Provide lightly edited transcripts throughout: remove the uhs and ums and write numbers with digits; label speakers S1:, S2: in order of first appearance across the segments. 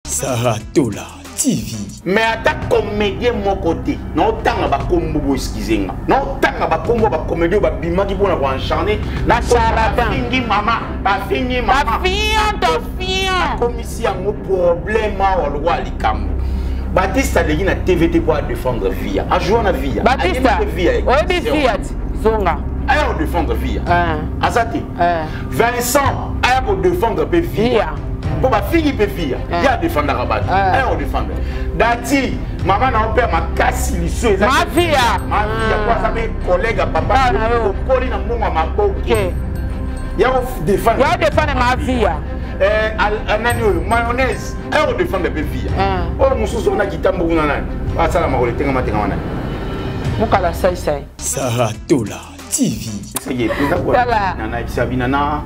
S1: Sarah Tola TV.
S2: Mais ata comédien moko te naotanga bakombo bo excuse nga naotanga bakombo bacomédien oyo babimaki mpona koencharne bafingi mama bafingi mamabakomisi yango problème awa lokola likambo batiste aleki na tv te mpo adefendre via ajoua na via
S3: batiste oyebi via ti zonga
S2: aya kodefendre via aza te Vincent aya ko défendre pe via. Po ba fingi pe via. Eh. Ya défendaka bato. Eh. Aya ko défendre. Dati mama na yo pe makasi liso eza.
S3: Ma via.
S2: Ma via po aza pe collègue ya papa. Okoli na mbongo ya maboke. Ya ko défendre.
S3: Ya défendre ma via.
S2: Eh, nani oyo mayonnaise aya ko défendre pe via. Eh. Oyo mosusu wana kitambo kuna nani asala makolo etengama tengama nani.
S3: Mukala sai sai.
S1: Sarah Tola. TV.
S3: Tala.
S2: Nana ebisa na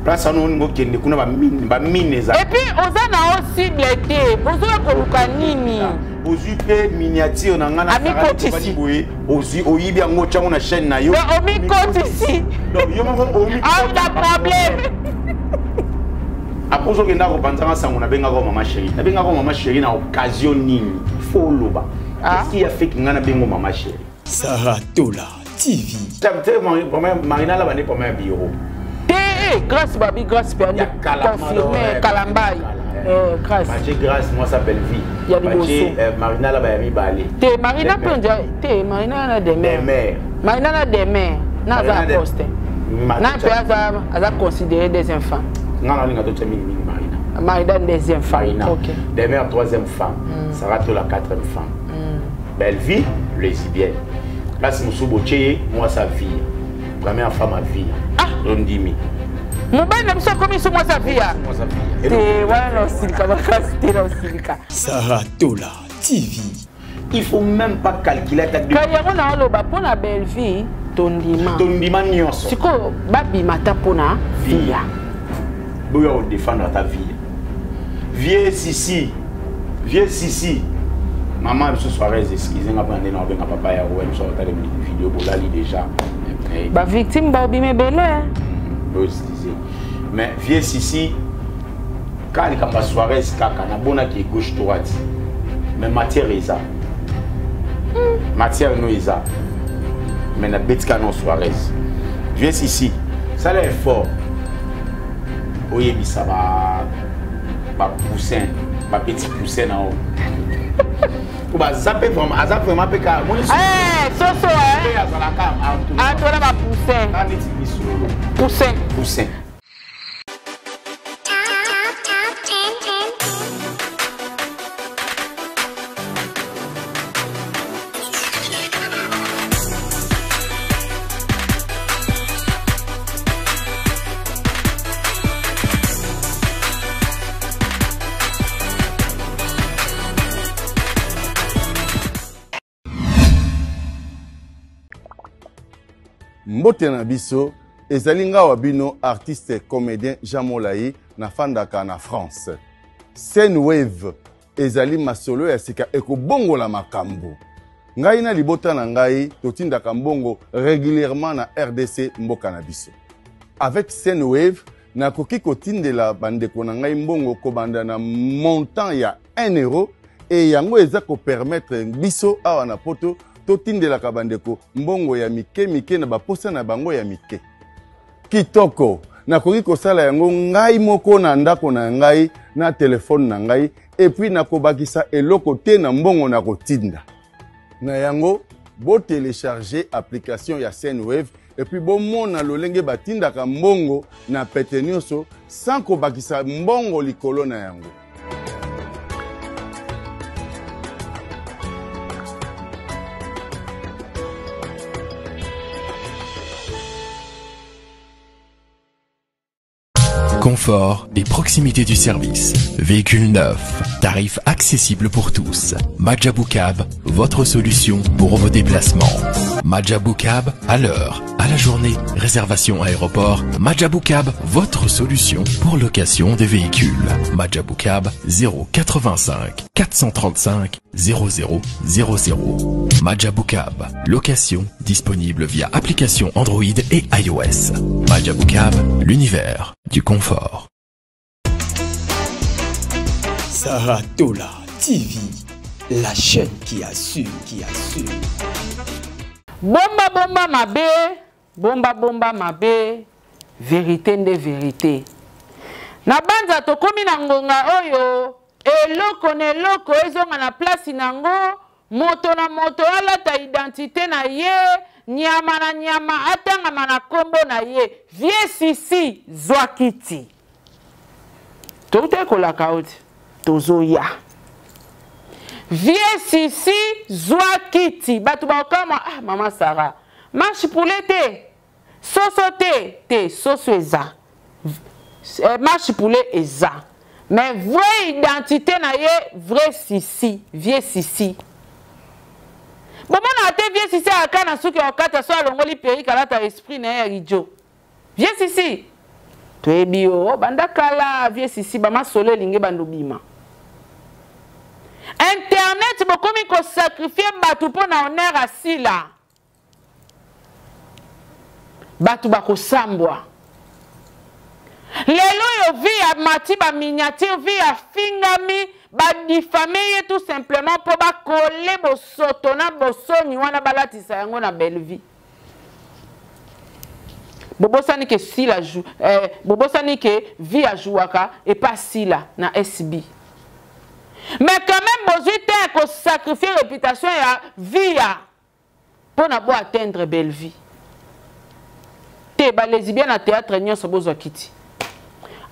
S2: place wana olingi okende kuna bamine eza.
S3: Et puis oza na o cible te, bozoya koluka nini?
S2: ozwi mpe miniature na ngai
S3: amikotisi
S2: boye ozwi oyibi yango otyango na chaîne na yo
S3: omikotisi
S2: donc yo moko
S3: omikotisa problème
S2: après ozokenda kopanzanga sango nabengaka mama chérie nabengaka mama chérie na occasion nini fo oloba ah. qu'est-ce qui a fait que ngai nabengo mama chérie
S1: Sarah Tola TV.
S2: Marina là, est premier bureau.
S3: Te, eh, grâce babi, grâce pe ande confirmé Kalambayi. Eh, grâce.
S2: Mathieu grâce, moi ça belle vie.
S3: Ya liboso.
S2: Euh, Marina là, ba mibale.
S3: Te, Marina pe on te, Marina na demeure.
S2: Demeure.
S3: Marina na demeure. Na za poste. Na pe aza aza considéré deuxième femme.
S2: Non, non, linga to mingi mingi Marina.
S3: Marina deuxième femme.
S2: Marina.
S3: OK.
S2: Demeure troisième femme. Mm. Sarah la quatrième femme. Mm. Bellevue lesbienne place mosusu botie ye mwasi avia première femme avia ah. ondimi
S3: mobali na biso akomi so mwasi avia te wana na osilika makasi te na osilika
S1: Sarah Tola TV
S2: il faut même pas calculer ata
S3: kai yango na oloba mpo na Bellevue tondima
S2: tondima nyonso
S3: sikoyo babima ata mpo na via
S2: boya kodefendre ata via vie sisi Vieux Sisi, maman biso soirée excusez nga mpona nde na obenga papa ya rouen biso otala video bolali déjà
S3: ba victime baobima ebele
S2: bo excuse mais vieux Sisi kaka likambo ya soirée kaka nabonaki gauche droite mais matière eza matière no eza mais nabeti kaka no soirée vieux Sisi sala effort oyebisa ba ba poussin ba petit poussin na yo po baza mpe vraiment aza vraiment mpe kaka moni
S3: eh, soso
S2: eh. azalaka
S3: antola ba poussin
S2: neti misolo
S3: poussin
S2: poussin
S4: Mbote na biso ezali nga wa bino artiste comédien Jean Molayi nafandaka na France. Sendwave ezali masolo ya sika ekobongola makambo. Ngai na libota na ngai totindaka mbongo regulierement na rdc mboka na biso. Avec Sendwave nakoki kotindela bandeko na ngai mbongo kobanda na montant ya 1 euro et yango eza ko permettre biso awa na poto totindelaka bandeko mbongo ya mike mike na baposa na bango ya mike. Kitoko! Nakoki kosala yango ngai moko na ndako na ngai na telefone na ngai et puis nakobakisa eloko te na mbongo nakotinda. Na yango, bo telecharger application ya Sendwave et puis bomona lolenge batindaka mbongo na pete nionso sans kobakisa mbongo likolo na yango.
S5: Confort et proximité du service. Véhicule neuf, tarif accessible pour tous. Majabou Cab, votre solution pour vos déplacements. Majabou Cab, à l'heure, à la journée, réservation aéroport. Majabou Cab, votre solution pour location des véhicules. Majabou Cab, 085 435 00 00. Majabou Cab, location disponible via application Android et iOS. Majabou Cab, l'univers du confort.
S1: Sarah Tola TV, la chaîne qui assure, qui assure.
S3: Bomba bomba mabe, bomba bomba mabe, verite nde verite. Na banza tokomi na ngonga oyo eloko na eloko ezonga na place nango Moto na moto alata identite na ye, nyama na nyama atangama na kombo na ye. Vieux Sisi, zwa kiti. Toutaki kolaka yo te, tozoya. Vieux Sisi, zwa kiti. Bato bakokamwa, ah mama Sarah, marche poulet te, soso te, te, soso eza. Eh, marche poulet eza. Mais vraie identité na ye, vrai Sisi, vieux Sisi. Bomonaka te vieux Sisi ayaka na suki ya kokata so alongoli perruque alata esprit na ye ya idiot. Vieux Sisi, toyebi yo oh, banda kala vieux Sisi ba masolo elingi bando bima. Internet bokomi ko sacrifier bato mpo na honneur asila. Bato bakosambwa. Lelo oyo vie ya mati ba miniature vie ya fingami ba diffame ye tout simplement mpo bakole bosoto na bosoni wana balatisa yango na Bellevue. Bobosani ke Sila jou, eh, bobosani ke vie ajouaka epa Sila na SB. Mais quand même bozwi te ya kosacrifier réputation ya vie ya mpo na bo atteindre Bellevue te. Ba lesbiennes na théâtre nyonso bozwa kiti.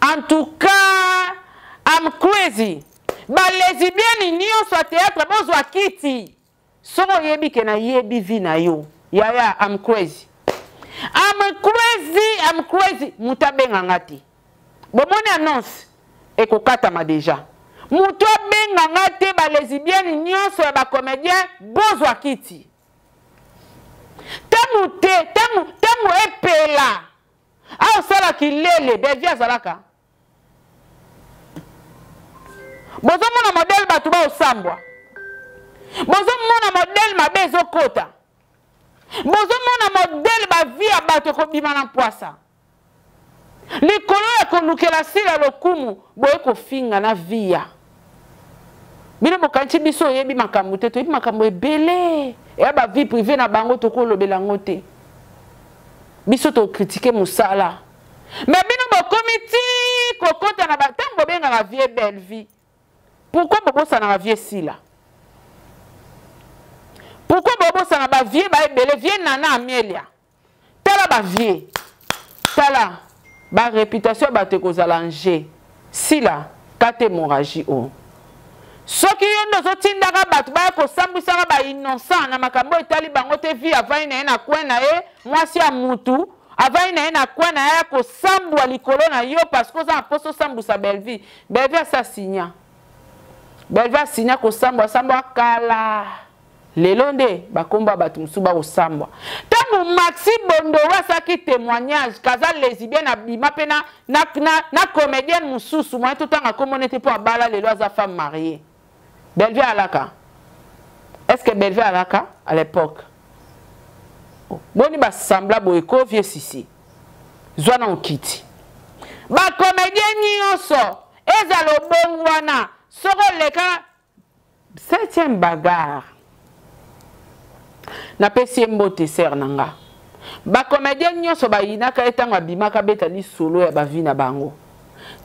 S3: En tout cas, I'm crazy. Ba lesbiennes nyonso ya théâtre bozwa kiti. Soki oyebi ke nayebi vie na yo, yaya, I'm crazy. I'm crazy, I'm crazy. Moto abenga nga te. Bomoni annonce ekokatama deja. Moto abenga nga te. Ba lesbiennes nyonso ya ba comédien bozwa kiti. Ntango te, ntango, ntango epela. Aosala kilele, Bellevue azalaka. Bozomona modèle bato baosambwa. Bozomona modèle mabe ezokota. Bozomona modèle ba vie ya bato ekobima na mpwasa. Likolo ya kolukela Sila lokumu, boye kofinga na via. Bino bokanisi biso oyebi makambo te, toyebi makambo ebele. Ya ba vie privée na bango tokolobela yango te. Biso tokritike mosala. Mais bino bokomi ti kokota na ba tango bobengaka vie belle vie. Pourquoi bobosanaka vie Sila? Pourquoi bobosana ba vie ba ebele vie Nana Amelia? Tala ba vie. Tala ba réputation ya bato ekozala en jeu. Sila kata hémorragie oyo. Soki yo nde ozotindaka bato baya kosambwisaka ba innocent na makambo etali bango te, vie avandi na ye na coin na ye, mwasi ya mutu avandi na ye na coin na ye akosambwa likolo na yo parce que oza na mposa osambwisa Bellevue. Bellevue asi asinya. Bellevue asinya kosambwa, asambwa kala. Lelo nde bakombo ya bato mosusu bakosambwa. Ntango Maxi Bondoro asalaki témoignage kaza lesbienne abima mpe na, na, na, na comédienne mosusu moyen totanga kombo nete mpo abala lelo aza femme mariée. Bellevue alaka. Est-ce que Bellevue alaka à l'époque? Oh, boni basambla boye ko vieux Sisi. Zwa na okiti. Ba comédien nyonso ezala obongwana soko oleka septième bagarre. Napesi ye mbote sœur na nga. Ba comédien nyonso bayinaka ye ntango abimaka beta lisolo ya ba vie na bango.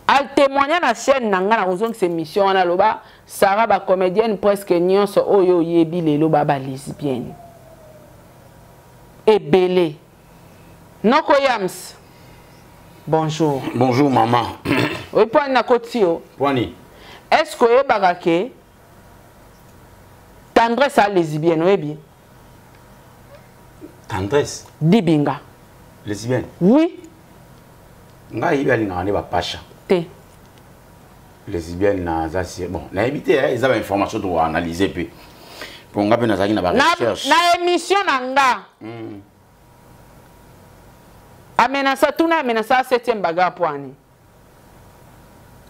S3: Al témoigna na chaîne na nga na kozongisa émission wana aloba Sarah ba comédienne presque nyonso oyo oyebi lelo ba ba lesbienne. Ebele. Noko Yams. Bonjour.
S2: Bonjour maman.
S3: Oui, poani na koti yo.
S2: Poani.
S3: Est-ce que oyebaka ke Tendresse a lesbienne oyebi?
S2: Tendresse.
S3: Dibinga.
S2: Lesbienne.
S3: Oui.
S2: Ngai yebi alingaka nde bapasha.
S3: Te.
S2: Lesbienne naza si bon nayebi te eza ba information to analyser pe. Po nga pe nazalaki na ba recherche.
S3: Na émission na nga. Amenasa tuna amenasa 7e bagarre poani.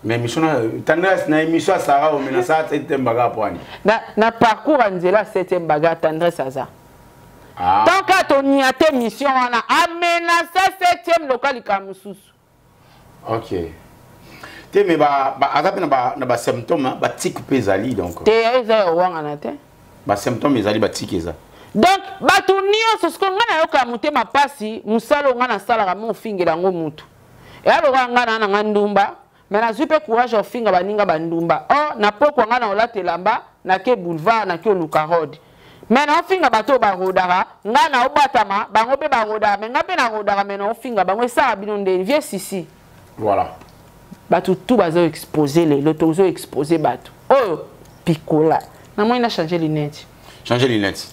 S2: Mais émission na tendresse na émission ya Sarah omenasa 7e bagarre poani.
S3: Na na parcours ya nzela 7e bagarre tendresse aza.
S2: Ah.
S3: Tant que toniate mission wana amenasa 7e local likambo mosusu.
S2: Ok. Te mais ba aza pe na ba symptômes, ba tic pe ezali donc.
S3: Te eza ya wangana te.
S2: Ba symptômes ezali ba tic eza.
S3: Donc bato nyonso siko ngai nayokaka motema mpasi mosala oyo ngai nasalaka mo ofingela yango mutu eya lokola ngai naa na ngai ndumba me nazwi mpe courage ya kofinga baninga bandumba or oh, na pokwa ngai na olata elamba nake boulevard nake oluka rode me naofinga bato oyo barodaka ngai naobatama bango mpe barodaka me ngai mpe narodaka me naofinga bango esala bino ndeni vie sisi
S2: voilà
S3: bato tout bazo expose lelo tozo expose bato oyo pikola namoni na change lunette
S2: change lunette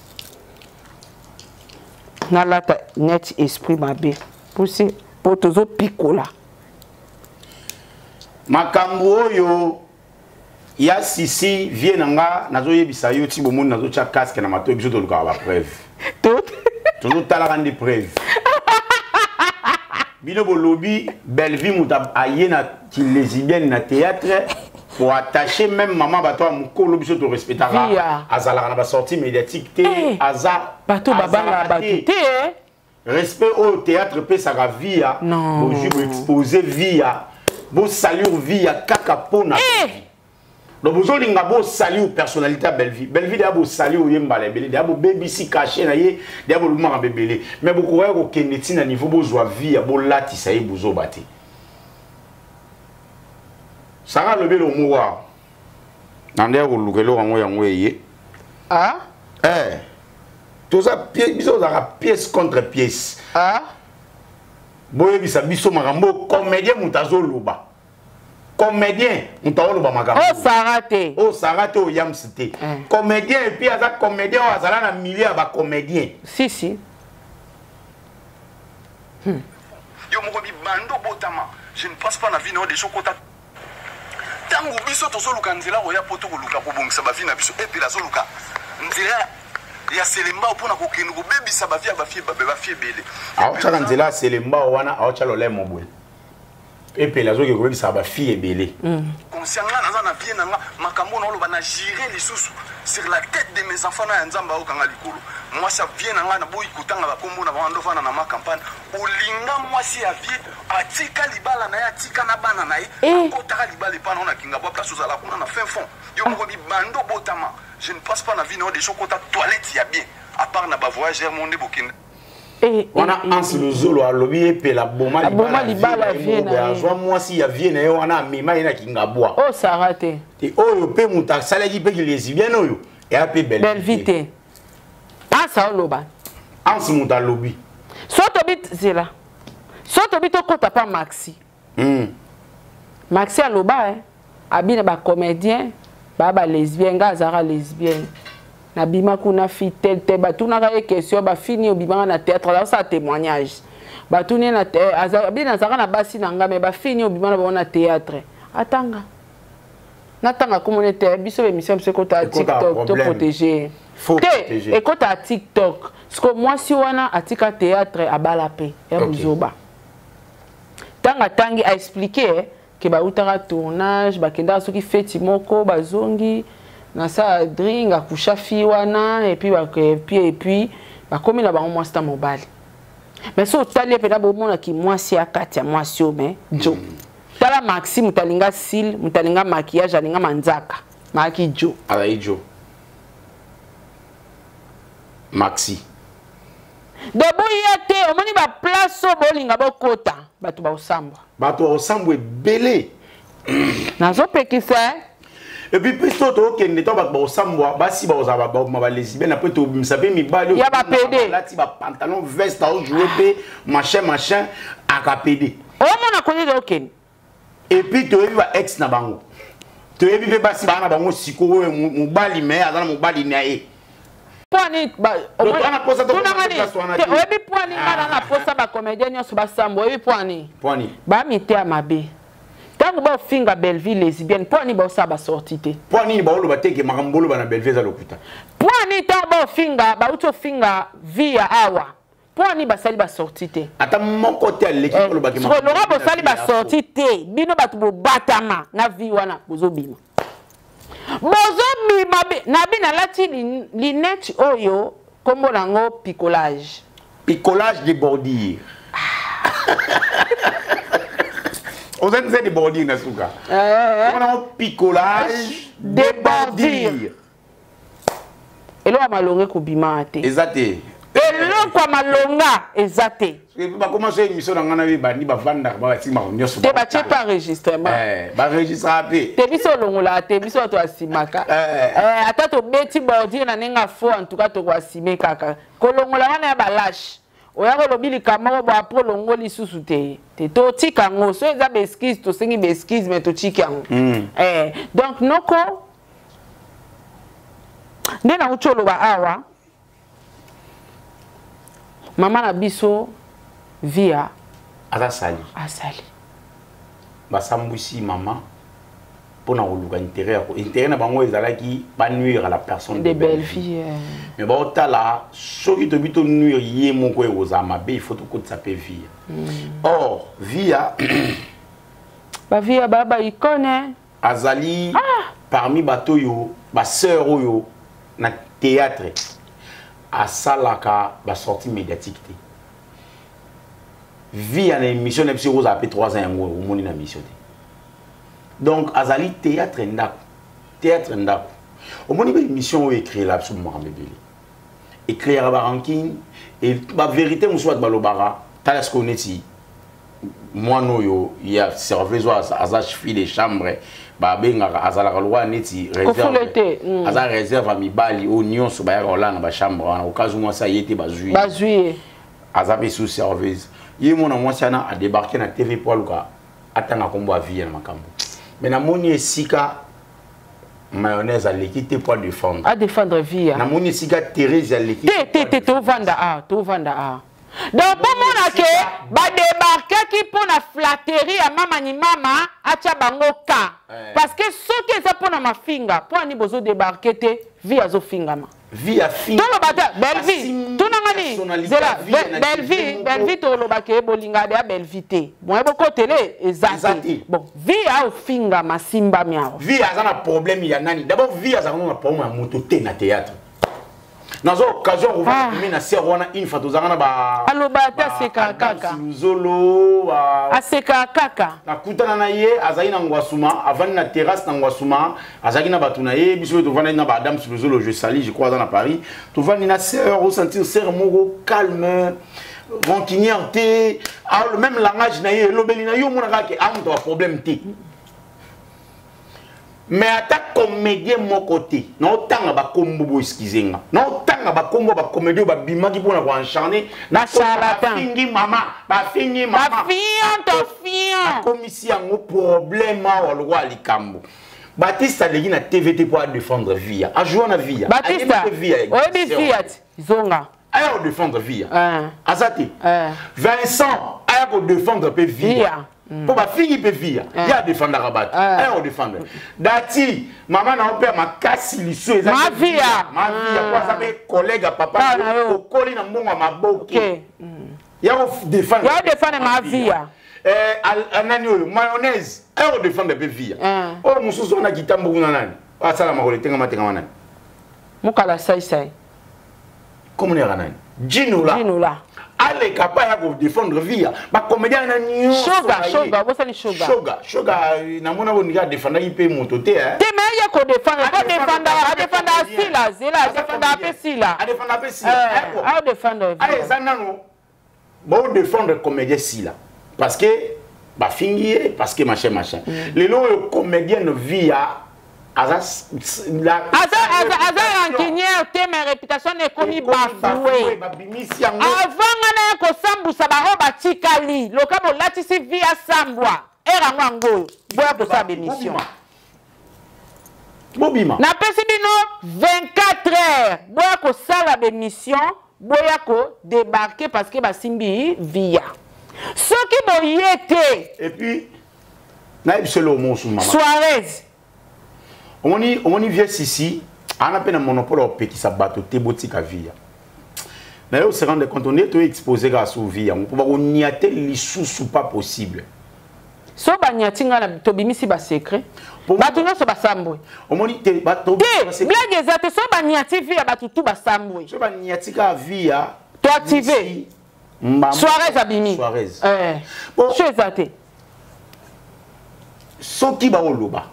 S3: nalata neti esprit mabe pusi mpo tozopikola
S2: makambo oyo ya sisi vie na nga nazoyebisa yo ti bomoni nazotya casque na matoi biso tolukaka bapreuve tozotalaka nde preuve bino bolobi bellevue moto aye na kilesibienne na théâtre koattache même mama bato ya mokolo biso torespectaka azalaka na basortie médiatique te eh, aza
S3: bato babangaka bato te eh.
S2: Respect oyo théâtre epesaka via bozwi boexpose via bosalir via kaka mpo na eh! Donc bozolinga bosalir personnalité ya bellevie. Bellevie deya bosalir ye mbala ebele, deya bobebisi cachet na ye, deya bolobi makambo ebele, mais bokokaki kokende ntina niveau bozwa via bolatisa ye buzoba te. Sara alobi eloko moko awa na nde ya koluka eloko yango yango eye
S3: ah?
S2: Eh, toza biso ozalaka pièce contre pièce
S3: ah?
S2: Boyebisa biso makambo comédien moto azoloba, comédien moto aoloba makambo.
S3: Oyo Sara te.
S2: Oyo Sara te, oyo Yams te eh. Comédien et puis aza comédien oyo azala na milieu ya bacomédien.
S3: Si si.
S6: Yo moko bibando botama, je ne pense pas na vie na yo deja okota. Ntango biso tozoluka nzela koya mpo tokoluka kobongisa bavi na biso, epela azoluka nzela ya selembao mpona kokende kobebisa bavi ya bafi ebele.
S2: Aotyaka nzela ya selembao wana, aotya lolemo boye, epela azoki kobebisa bafi ebele.
S6: Conscient nga naza na vie na nga, makambo na oloba na jure lisusu sur la tête de mes enfants na ya Nzambe ayokanga likolo. Mwasi ya vie na nga, naboyi kotanga bakombo na bango, ndofana na ma campagne olinga mwasi ya vie atika libala na ye, atika na bana na ye
S3: eh.
S6: Akotaka libala epa na yo na Kingabwa, place ozala kuna na fin fond. Yo moko bibando botama, je ne pense pas na vie na yo deja okota toilette ya bien, à part na bavoyageur mo nde bokende.
S3: Eh,
S2: wana
S3: eh,
S2: Anse Luzolo alobi epela boma
S3: libala vie na ye,
S2: azwa mwasi ya vie na ye wana, amema ye na Kingabwa.
S3: Oyo Sara te.
S2: Te oyo mpe moto asalaki mpe kilesibienne oyo eya mpe
S3: Bellevie te. Anse aoloba.
S2: Anse moto alobi.
S3: So tobi zela, so tobi tokɔta pa Maxi. Maxi aloba eh, abi na bacomédien baa balesbienne, nga azalaka lesbienne, nabima kuna fi tel tel. Batunaka ye question bafini obimaka na théâtre, azosala témoignage, batuni ye abi nazalaka na basi na nga, me bafini obima na bango na théâtre, atanga natanga komona ete biso émission biso ekota TikTok, toprotege te, ekota TikTok. Siko mwasi wana atika théâtre, abala mpe ya buzoba. Ntango atangi aexplike ke bautaka tournage, bakendaka soki feti moko, bazongi na sa drink, akusha fi wana, et puis et puis bakomi na bango mwasi ta mobali. Mais so otali ye mpena, bomonaki mwasi ya kati ya mwasi oyo, mais jo tala Maxi, moto alinga sil, moto alinga maquillage, alinga manzaka, maaki jo.
S2: Azali jo Maxi.
S3: De boya te, omoni baplace oyo bolinga bokota, bato baosambwa.
S2: Bato baosambwa ebele.
S3: Nazopekisa.
S2: Et puis biso tokende to bato baosambwa, basi bakozala baboma balesbienne, apres tobimisa mpe mibali
S3: ya bapede.
S2: Balati bapantalon, veste, aojoue mpe machin machin, akapede.
S3: Omona kote tokende.
S2: Et puis toyebi ba ex na bango, toyebi mpe basi baa na bango sikoyo, mobali me aza na mobali na ye.
S3: Pwani oyebi pwani nga na na posa bacomédien nyonso basambo, oyebi pwani bamite ya mabe ntango baofinga Belleville lesbienne, mpo ani baosala basorti te?
S2: Mpo nini baoloba te ke makambo boloba na Belleville eza lokuta?
S3: Mpo ani ntango baofinga, bauti ofinga via awa, mpo ani basali basorti te?
S2: Ata moko te aleki kolobaki.
S3: Loka bosali basorti te, bino bato bobatama na vie wana, bozobima, bozobima na bi. Nalati linete oyo, nkombo nango picolage.
S2: Picolage de bordure. Oza nzela de bordure na suka. Wana picolage
S3: de bordure. Eloko ya malonga ekobima te.
S2: Eza te.
S3: Eloko ya malonga eza te.
S2: Bakoma so émission na ngai na ebandi, bavandaka, babatimaka nyonso.
S3: Te, batie pa enregistrement.
S2: Baenregistraka mpe.
S3: Te, biso olongolaka te, biso bato asimaka. Ata tobeti bordure na ndenge afo, en tout cas tokoasime kaka. Kolongola wana ya balashe. Oya kolobi likambo moko bo, apres olongoli lisusu te. Te, totika yango. So eza baexcuse, tosengi baexcuse, mais totiki yango. Donc noko nde nauti oloba awa, mama na biso Via
S2: aza sali.
S3: Asali.
S2: Basambwisi mama mpona koluka intérêt ya intérêt na bango ezalaki banuire à la personne
S3: de belle fille.
S2: Mais baotala soki tobi tonuire ye moko, ekozala mabe, il faut tokotisa mpe Via. Or Via
S3: Bavia baa baicone.
S2: Azali parmi bato oyo, basœur oyo na théâtre asalaka basortie médiatique te. Via na émission na biso ekozala mpe 3 ans yango omoni na émission te. Donc azali théâtre ndako, théâtre ndako. Omoni baémission oyo ecréela biso makambo ebele, ecréaka baranking e bavérité mosusu bato balobaka. Tala sikoyo neti mwana oyo ya serveuse oyo aza fille de chambre, babengaka, azalaka lokola neti
S3: réserve,
S2: aza réserve ya mibali oyo nyonso bayaka kolala na bachambre wana. Okazi mwasi aye te, bazwi.
S3: Bazwi ye.
S2: Aza mpe sous serveuse. Ye mwana mwasi wana adébarke na TV mpo aluka atanga nkombo ya Vie na makambo, mais namoni esika Mayonnaise aleki te po adéfendre.
S3: Adéfendre Via.
S2: Namoni esika Thérèse aleki.
S3: Te, te, te, tovanda a tovanda a donc mpo mona ke badébarkaki mpo na flatterie ya mama ni mama atya bango ka, parce que soki eza mpo na mafinga, mpo ani bozodébarke te? Vie azofingama.
S2: Vie afinga.
S3: Toloba te Bellevie, tunanga nini, zela Bellevie, Bellevie, tolobaka ye bolingaka deya Bellevie te, moye bokotele eza te. Bon, Vie aofingama, simbami awa.
S2: Vie aza na problème ya nani d'abord? Vie azalaka na problème ya moto te na théâtre. Nazwa occasion kovanda na sere wana une fois, tozalaka na ba
S3: Aloba ate, asekaka kaka.
S2: Luzolo.
S3: Asekaka kaka.
S2: Nakutana na ye, azali na Ngwasuma, avandi na terrasse na Ngwasuma, azalaki na bato na ye. Biso oyo tovandaki na ba Adam Luzolo, je sali, je crois aza na Paris. Tovandi na sœur, osentir sœur moko calme, rancunière te, le même langage na ye, elobeli na ye, omonaka ke amoto ba problème te. Mais ata comédien moko te naotanga bakombo, bo excuse nga, naotanga bakombo bacomédien oyo babimaki mpona koencharne. Bafingi mama, bafingi mama, bakomisi yango problème awa lokola likambo. Batiste aleki na TV te mpo adéfendre Via, ajoua na Via.
S3: Batiste, oyebi Via ti zonga.
S2: Aya kodéfendre Via, aza te. Vincent aya kodéfendre mpe Via mpo bafingi mpe Via, ye adefendaka bato, aya kodéfendre. Dati, mama na yo mpe ya makasi liso eza
S3: Mavia.
S2: Mavia po aza mpe collègue ya papa, okoli na mbongo ya maboke, ya kodéfendre.
S3: Ya kodéfendre Mavia.
S2: Nani oyo Mayonnaise aya kodéfendre mpe Via. Oyo mosusu wana kitambo kuna, nani asala makolo etengama tengama, nani?
S3: Mokala saisai.
S2: Komona yaka nani? Jinola.
S3: Jinola.
S2: Aleka pa ya kodéfendre Via, bacomédien na nyonso.
S3: Shoga, Shoga, obosani Shoga.
S2: Shoga, Shoga, namona boninga adefendaki mpe moto te.
S3: Te, mais ye kodéfendre po adefendaka Sila, zela, adefendaka mpe Sila.
S2: Adefendaka mpe Sila.
S3: Aodefendre.
S2: Eza nano baodefendre comédien Sila parce que bafingi ye, parce que machin machin. Lelo oyo comédienne Via aza
S3: Aza rancunière te, mais réputation na ekomi bafoué.
S2: Babimisi yango.
S3: Avant nga na ye kosambusa bango, batikali loka bolatisi Vi asambwa ere yango, yango oyo boya kosala bémission.
S2: Bobima.
S3: Napesi bino 24 heures, boya kosala bémission, boya kodébarke, parce que basimbi Via. Soki boye te.
S2: Et puis nayebi selo mosusu, mama.
S3: Suarez.
S2: Omoni, omoni vie sisi ana mpe na monopole ya kopekisa bato te botika Via na yo. Se rendre compte nde toexpose kaka su vie yango mpo bakonia te lisusu, pas possible.
S3: So banyati ngai na tobimisi basecret, bato nyonso basambwe.
S2: Omoni te.
S3: Te, blague eza te. So banyati vie ya bato tu basambwe.
S2: So banyati kaka vie ya
S3: Toactive. Suarez abimi.
S2: Suarez.
S3: Bon, so eza te.
S2: Soki baoloba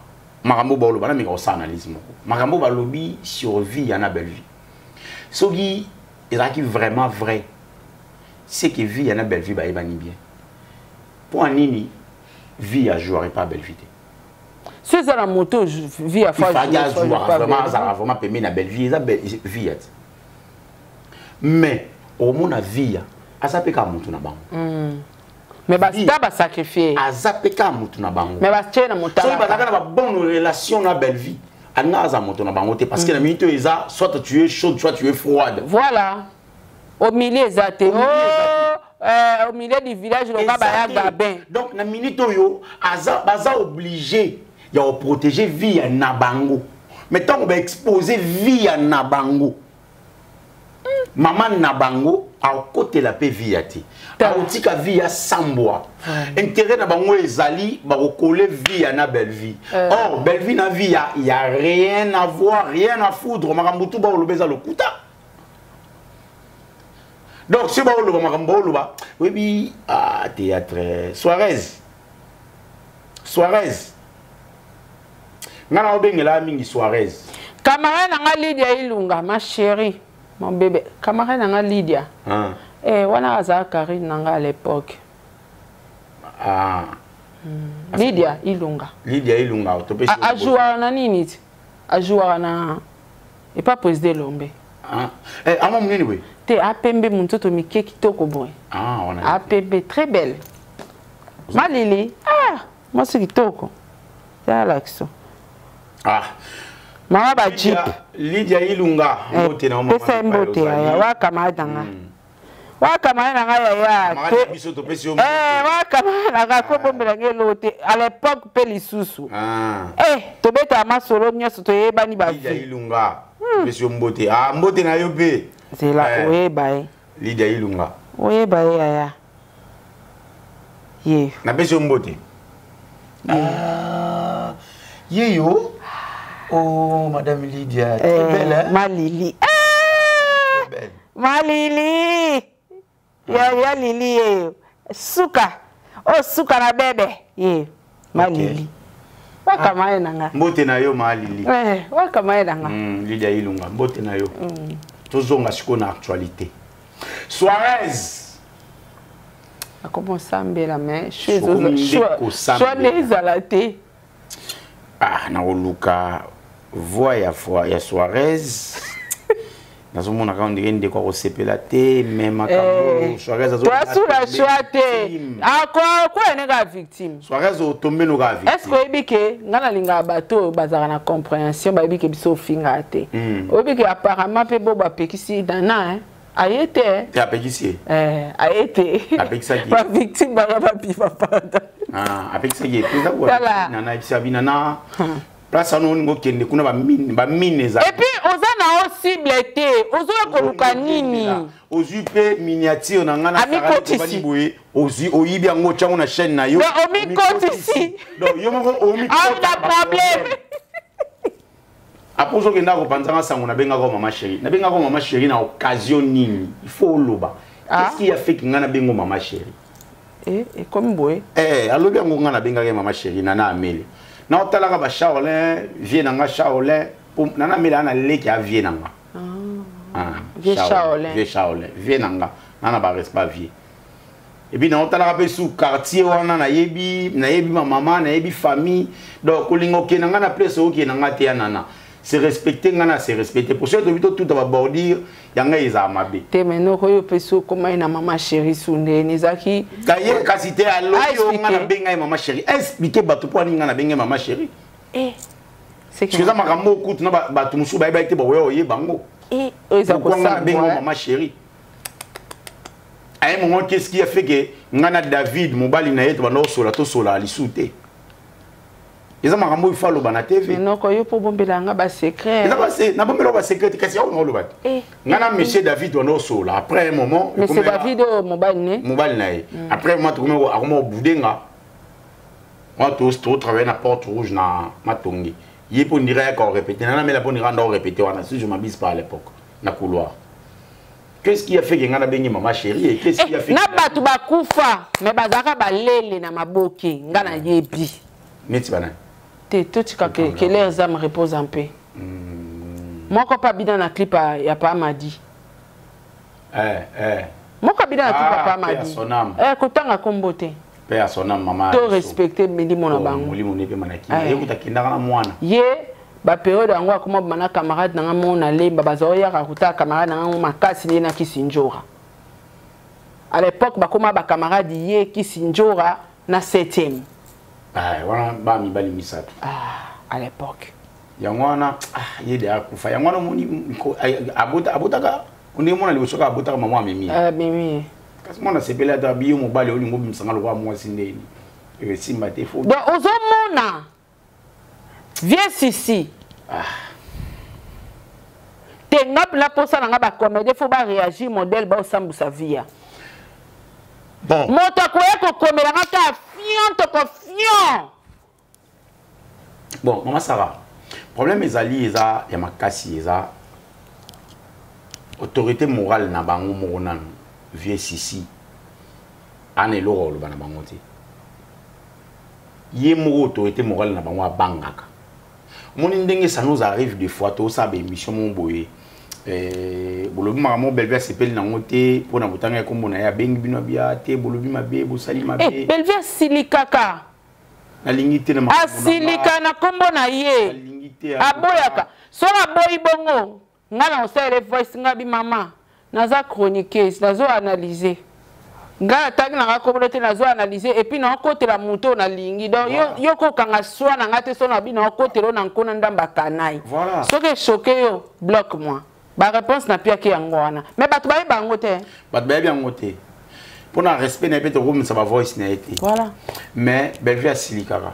S2: makambo, baoloba nameka kosala analyse moko. Makambo balobi sur vie ya na belle vie, soki ezalaki vraiment vrai, c'est que vie ya na belle vie bayebani bien. Mpo ya nini vie ya joueur epa belle vie te?
S3: So eza na moto vie ya
S2: faki azwaka vraiment, azalaka vraiment pembeni na belle vie, eza vie ya te. Mais omona vie aza mpe kaka motu na bango.
S3: Mais bastar basacrifie.
S2: Aza mpe kaka motu na bango.
S3: Mais batie na motala.
S2: Soki bazalaka na babonne relation na belle vie, alinga aza moto na bango te, parce que na minute oyo eza soit tu es chaude, soit tu es froide.
S3: Voilà, au milieu eza te. Au milieu du village loka baya gabin.
S2: Donc na minute oyo aza, baza obligé ya koprotéger vie ya na bango. Mais ntango baexpose vie ya na bango, mama na bango akotela mpe vie ya te, akotika vie ya sambwa. Intérêt na bango ezali bakokole vie ya na belle vie. Or belle vie na vie ya, ya rien à voir, rien à foudre. Makambo tu baoloba eza lokuta. Donc soki baoloba makambo baoloba, oyebi, ah, théâtre Suarez, Suarez, nga na obengela mingi Suarez.
S3: Camarade na nga Lydia Ilunga, ma chérie, mon bébé, camarade na nga Lydia.
S2: Ah.
S3: Eh, wana azala Karine na nga à l'époque.
S2: Ah.
S3: Lydia Ilunga.
S2: Lydia Ilunga, topesi.
S3: Ajouaka na nini ti? Ajouaka na epa président Elombe.
S2: Ah. Eh, ama monene boye?
S3: Te, apembe, monzoto mike, kitoko boye.
S2: Ah, wana.
S3: Apembe, très belle. Malili, ah, mwasi kitoko, tala kiso.
S2: Ah.
S3: Mama bajeep.
S2: Lydia Ilunga, mbote na mama.
S3: Pesa ye mbote, yaya wa camarade na nga, wa camarade na nga, yaya.
S2: Camarade na biso, topesi yo.
S3: Eh, wa camarade na nga, kobombela nge eloko te. À l'époque mpe lisusu.
S2: Ah.
S3: Eh, tobetaka masolo nyonso, toyebani.
S2: Lydia
S3: Bavi.
S2: Ilunga, topesi yo mbote. Ah, mbote na yo mpe.
S3: Zela.
S2: Eh.
S3: Oyeba ye.
S2: Lydia Ilunga.
S3: Oyeba ye, yaya ye.
S2: Napesi yo mbote. Ah, ye yo. Oh, madame Lydia, très
S3: Eh,
S2: belle, hein?
S3: Malili, eh!
S2: Très belle.
S3: Malili ya, ya lili ye suka oyo suka na bebe ye malili wakama ye na nga.
S2: Mbote na yo, ma Lili.
S3: Eh, wakama ye na nga.
S2: Lydia Ilunga, mbote na yo. Tozonga sikoyo na actualité. Suarez.
S3: Akoma osambela, mais
S2: Sokomi nde kosambela.
S3: choix nde ezala te.
S2: Ah, nakoluka voix ya foi ya Suarez. Nazomona kaka ndenge ndeko akosepela te, mais makambo Suarez
S3: Toasula choix te, akoya neka victime.
S2: Suarez otombe noka.
S3: Est ce que oyebi ke nga nalingaka bato oyo bazalaka na compréhension, bayebi ke biso ofingaka te? Oyebi ke apparemment mpe bo bapekisi nana, hein? Aye te.
S2: Te, apekisi ye.
S3: Eh, aye te.
S2: Apekisaki ye.
S3: Bavictime baka babima, pardon.
S2: Ah, apekisaki ye mpenza.
S3: Tala.
S2: Nana ayebisa binana place wana olingi okende kuna, bamine, bamine eza.
S3: Et puis oza na o cible te, ozoya koluka nini?
S2: Ozwi mpe miniature na ngai na
S3: Amikotisi.
S2: Sarah boye, ozwi, oyibi yango, otyango na chaîne na yo.
S3: Donc, omikotisi.
S2: Donc yo moko
S3: Auna problème.
S2: Après ozokenda kopanzanga sango nabengaka mama chéri, nabengaka mama chéri na occasion nini? Il faut oloba.
S3: Ah.
S2: Qu'est-ce qui a fait que ngai nabengo mama chéri?
S3: Eh, ekomi boye.
S2: Eh, alobi yango, ngai nabengaki mama chéri nana amele na otalaka bacharolin vie na nga Charolin po nana amele ana leki ya vie na nga. Ah,
S3: Vieux Shaolin.
S2: Vieux Shaolin, vie na nga nana barespect vie. Et puis naotalaka mpe sous quartier wana, nayebi, nayebi bamama, nayebi famille. Donc kolinga okende nga na place okende nga te ya nana, se respecte nga na se respecte pour soki tobi totuta babordure ya ngai ezala mabe.
S3: Te, mais noko oyo mpe so okóma ye na mama chéri sundeni ezalaki.
S2: Kaye kasi te, alobi yo nga
S3: Expliquer.
S2: nabenga ye mama chéri, explique bato mpo ani nga nabenga ye mama chéri.
S3: Eh, c'est
S2: parce que eza makambo okutu na bato mosusu bayebaki te, bakoya oyeba yango.
S3: Eh, oyo eza
S2: Pourquoi nga nabenga
S3: kosambwa.
S2: mama chéri à un moment? Qu'est-ce qui a fait que nga na David mobali na ye tobanda kosola, tosola lisu te? Eza makambo oyo fa aloba na TV.
S3: Noko yo mpo bombela nga basecret.
S2: Eza base nabombela basecret te, kasi awo na oloba te.
S3: Eh,
S2: nga na monsieur David tobanda kosola, après un moment
S3: monsieur David oyo mobali ne?
S2: Mobali na ye. Après moi tokomi, akoma kobudenga wana, totravaille na Porte Rouge na Matonge. Ye mpo ndira yaka orépété, nana mela mpo ndira nda orépété wana, si je m'abuse pas, à l'époque na couloir. Qu'est-ce qui a fait que nga nabengi mama chérie et qu'est-ce qui a fait
S3: Na
S2: que
S3: bato bakufa, mais bazalaka balele na maboke, nga nayebi.
S2: Neti banani?
S3: Te, totika que, que leurs âmes reposent en paix. Moko mpe abina na clip ya Pa Madi.
S2: Eh, eh.
S3: Moko abina na clip ya
S2: Ah,
S3: Pa
S2: paix à
S3: Madi.
S2: son âme.
S3: Eh, kotanga kombo te.
S2: Paix à son âme, mama.
S3: To respecter milimo na bango.
S2: Molimo ne pe manaki.
S3: Eh.
S2: Ye kuta kendaka na mwana.
S3: Ye baperiode yango akoma bima na camarade na nga moko na Lemba, bazoyaka kotala camarade na nga ngo makasi nde na Kisinjora. À l'époque bakoma bacamarade ye Kisinjora na 7e.
S2: Ah, wana ba mibali misato.
S3: Ah, à l'époque.
S2: Yango wana, ah, ye de akufa. Yango wana omoni abota abotaka ndenge mwana liboso kaka abotaka mama amemi.
S3: Ah, mimi.
S2: Kasi mwana asepeli ata biyo mobali olingo obimisanga lokola mwasi ndeni. Esimba te fo.
S3: Donc ozomona vieux Sisi.
S2: Ah.
S3: Te nga mpena mposa na nga bacomédie fo baréagir modèle baosambusa via.
S2: Bon.
S3: Moto akoya kokomela nga kaka fion toko fion.
S2: Bon, mama Sarah, problème ezali eza ya makasi, eza autorité morale na bango moko nanu vieux Sisi ana eloko oloba na bango te. Ye moko autorité morale na bango abangaka. Moni ndenge ça nous arrive des fois tosala ba émission moko boye. Bolobi makambo Bellevue asepeli nango te mpona botanga ya kombo na ye, abengi bino abia te, bolobi mabe, bosali mabe.
S3: Eh, Bellevue asilikaka.
S2: Nalingi te na makambo na nga.
S3: Asilika na kombo na ye.
S2: Nalingi te
S3: Aboyaka. Soki aboyi bongo, nga na osalele voice nga bi mama, naza chroniqueuse, nazo analyser. Nga natangi nanga kombo te, nazo analyser et puis naokotela moto oyo nalingi. Donc
S2: Voilà.
S3: yo kokanga swa na nga te, so na bi naokotela oyo na nkona ndamba kanai.
S2: Voilà.
S3: Soki echoqué yo, bloque moi. Ba réponse na piaki yango wana. Mais bato bayeba yango te.
S2: Bato bayebi yango te. Mpona respect na ye mpe tokomisa ba voice na ye te.
S3: Voilà.
S2: Mais Bellevue asilikaka.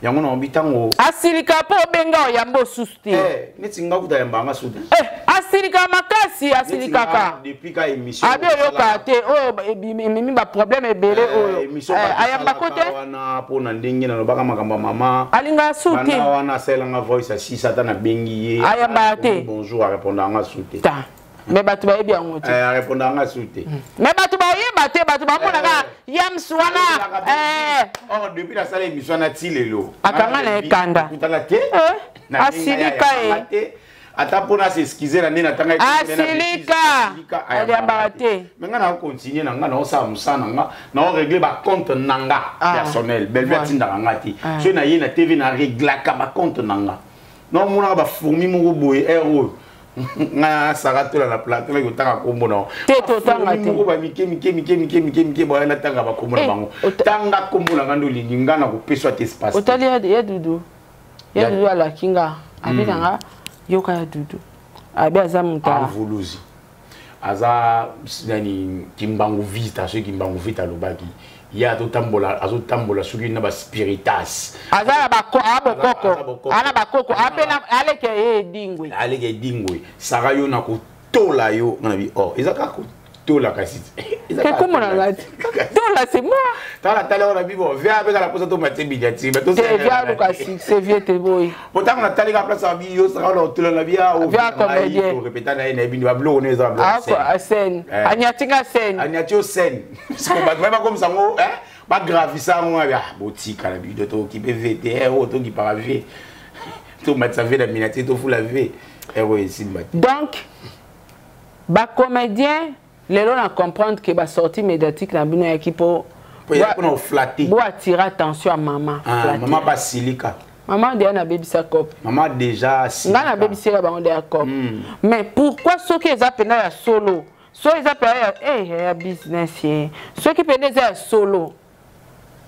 S2: Yango na obi tango
S3: asilika mpo obenga oyamba osusu te.
S2: Eh, neti nga kuta yamba nga susu te.
S3: Eh, asilika makasi, asilikaka.
S2: Neti nga, depuis ka émission
S3: Abi oyoka te, oyo ememi ba problème ebele
S2: Eh,
S3: oyo.
S2: émission
S3: Eh,
S2: bato
S3: ayamba ko te.
S2: esalaka wana mpona ndenge nalobaka makambo ya mama.
S3: Alingaka su te.
S2: Banda wana asalelanga voice asisa ata nabengi ye.
S3: Ayambaka te.
S2: Bonjour, arépondaka nga su te.
S3: Ta. Mais bato bayebi yango te.
S2: Eh, arépondaka nga su te.
S3: Mais bato bayeba te, bato bamonaka
S2: Eh.
S3: yams wana, eh.
S2: Or, depuis nasala émission na ti lelo.
S3: Akanga na ye kanda.
S2: Akutana te.
S3: Eh,
S2: Na ndenge
S3: asilika
S2: ya
S3: ye.
S2: yamba te. Ata mpona s'excuser na ndenge natanga ye kombo na
S3: Asilika.
S2: asilika,
S3: Ayambaka te.
S2: Mais nga na continuer na nga, na osala mosala na nga, na orégler ba compte na nga
S3: Ah.
S2: personnel. Bellevue
S3: Voilà.
S2: atindaka nga te.
S3: Ah.
S2: Soki na ye na TV na réglaka ba compte na nga. Na omonaka ba fourmi moko boye, heure oyo. Nga Sarah Tola na plateau, na kotanga kombo na yo.
S3: Te, totanga
S2: Ba
S3: te.
S2: fourmi moko ba mike, mike, mike, mike, mike, mike, boya na tanga ba kombo na
S3: Eh,
S2: bango. Tanga kombo na nga nde olingi, nga na kopeswa te espace te.
S3: Otali ya Dudu. Ya
S2: Ya
S3: Dudu alaki nga. Abi na nga, yoka ya Dudu. Abi aza moto
S2: Ah, Mvuluzi. Aza, nani, Kimbangu Vita, soki Kimbangu Vita alobaki. Ye azotambola, azotambola soki na ba spiritas.
S3: Aza na ba ko-, a bokoko.
S2: Aza bokoko.
S3: Aza na bakoko. Ape na, aleke ye edingwe.
S2: Aleke edingwe. Sara yo na kotola yo. Nga na bi, oh, eza kaka kotola kasi. Eza
S3: Ke
S2: kaka
S3: kombo na
S2: kotola.
S3: nga te. Tola, c'est moi.
S2: Tala, tala, on a bi, bon, viens avec la posa to matie bidjati, mais to
S3: Te,
S2: c'est
S3: viens
S2: la
S3: luka succès, viens te boy.
S2: Pourtant, on a tali ka place, on a bi, yo, Sara, on a tola, on a bi, ah, oh,
S3: Viens
S2: viens,
S3: comédien.
S2: to répéta na ye, na ye, bi, ba biloko, on est za biloko
S3: Ah,
S2: scène.
S3: quoi, scène.
S2: Eh.
S3: Anyati nga scène.
S2: Anyati yo scène. Parce que bato bayeba comme ça, ngo, hein, ba gravisa ngo, ah, botika na bi, to okipe V te, eh, oh, to okipaka V. To matisa V na miniature, to fula V. Eh, oh, esimba te.
S3: Donc, ba comédien, lelo na comprendre que ba sortie médiatique na bino yaki po
S2: Po ya mpona oflatter.
S3: Bo attirer attention à maman.
S2: Ah,
S3: Flatter.
S2: maman basilika.
S3: Maman déjà na bebisa cop.
S2: Maman déjà silika.
S3: Nga na bebisela bango déjà cop. Mais pourquoi soki eza pena ya solo? Soki eza pena ya, eh, ya business ye. Soki pena eza ya solo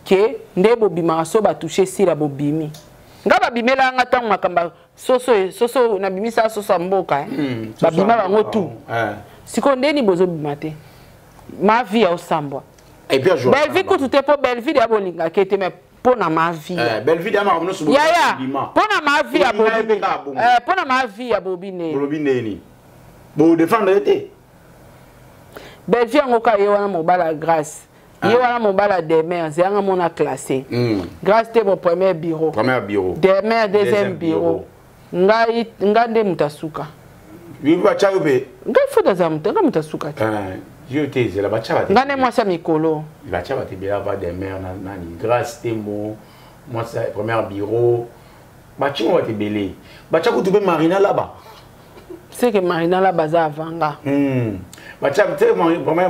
S3: ke nde bobimaka so ba toucher sila bobimi. Nga babimela nga ntango makambo soso, soso na bimisa soso ya mboka, eh. Babima
S2: Soso ya
S3: bango
S2: mboka,
S3: tout.
S2: eh.
S3: Siko ndeni bozobima te. Ma vie ya osambwa.
S2: Et puis, je
S3: Bellevue kutu te po Bellevue ya bolinga kete, mais po na ma vie.
S2: Eh, Bellevue ya makambo nyonso
S3: Ya, ya.
S2: bobima.
S3: Po na ma vie ya
S2: Bolinga ye
S3: bobi.
S2: mpe kaka bongo.
S3: Eh, po na ma vie ya bobi ne.
S2: Bolobi ndeni. Bo défendre ye te.
S3: Bellevue yango ka ye wana mobala Grâce. Ye wana mobala Demer, zeyanga mona classé. Grâce te mon premier bureau.
S2: Premier bureau.
S3: Demer deuxième
S2: Deuxième
S3: bureau.
S2: bureau.
S3: Ngai, ngai nde mutu asuka.
S2: Yo ba tcha yo pe.
S3: Ngai faut daza mutu, ngai mutu asuka te.
S2: Eh, yo te zela ba tcha ba te.
S3: Ngai nde mwasi ya mikolo.
S2: Ba tcha ba te bela va Demer na nani Grâce te mo Mwasi première bureau. Batie ngo bato ebele. Batia kutu mpe Marina Laba.
S3: C'est que Marina Laba aza avant nga.
S2: Batia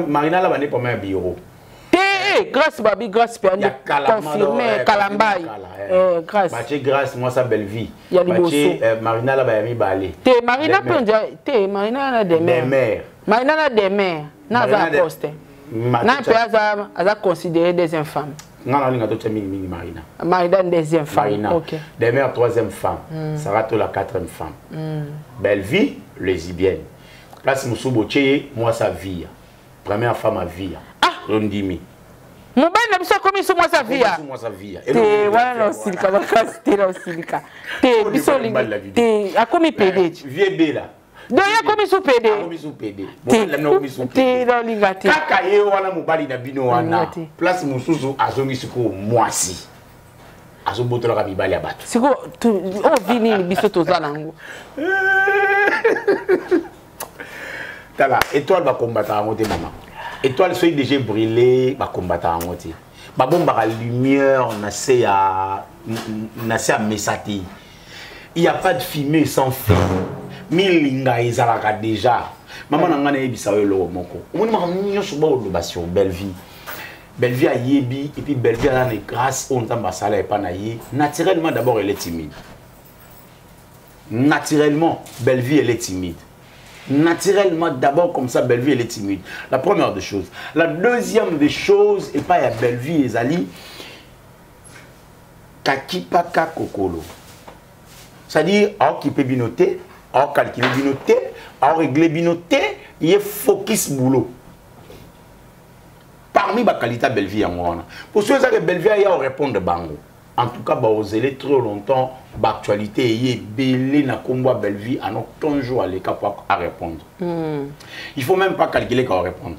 S2: Marina Laba nde première bureau.
S3: Te eh, Grâce babi Grâce mpe ande confirme Kalambai. Eh, Grâce.
S2: Batie Grâce mwasi ya Bellevue.
S3: Ya liboso.
S2: Batie Marina Laba ya mibale.
S3: Te Marina mpe ondia te Marina na demer. Marina na demer. Na aza poste. Na mpe aza aza considéré deuxième femme.
S2: Nga nalinga totia mingimingi Marina.
S3: Marina deuxième femme.
S2: Marina.
S3: Okay.
S2: Demer troisième femme. Sarah Tola quatrième femme. Bellevue lesbienne. Place mosusu botie ye mwasi avia. Première femme avia.
S3: Ah.
S2: Ondimi.
S3: Mobali na biso akomi so mwasi avia.
S2: Mwasi avia.
S3: Te wana na osilika makasi te na osilika. Te biso olingi te akomi pede.
S2: Vie Bella.
S3: Donc ye akomi su pede.
S2: Akomi su pede. Mobali na bino akomi su
S3: pede. Te naolinga te.
S2: Kaka ye wana mobali na bino wana. Place mosusu azongi sikoyo mwasi. Azobotolaka mibali ya bato.
S3: Sikoyo oyo vi nini biso toza nango.
S2: Tala étoile bakombataka yango te mama. Étoile soki déjà brûlé bakombataka yango te. Babombaka lumière na se ya mesa te. Il y a pas de fumée sans feu. Milinga ezalaka déjà. Maman na nga nayebisa yo eloko moko. Omoni makambo nyonso baoloba sur Bellevue. Bellevue ayebi et puis Bellevue aza na grâce oyo Nzambe asala epa na ye. Naturellement d'abord elle est timide. Naturellement Bellevue elle est timide. Naturellement d'abord comme ça Bellevue elle est timide. La première des choses. La deuxième des choses epa ya Bellevue ezali kakipaka kokolo. C'est-à-dire aokipe bino te, aocalcule bino te, aorégler bino te, ye focus boulot. Parmi ba qualité Bellevue yango wana. Pour ceux que Bellevue ya répondre bango. En tout cas ba osele trop longtemps ba actualité ye belé na kombo Bellevue ano toujours à l'écart pour à répondre. Il faut même pas calculer qu'on répondre.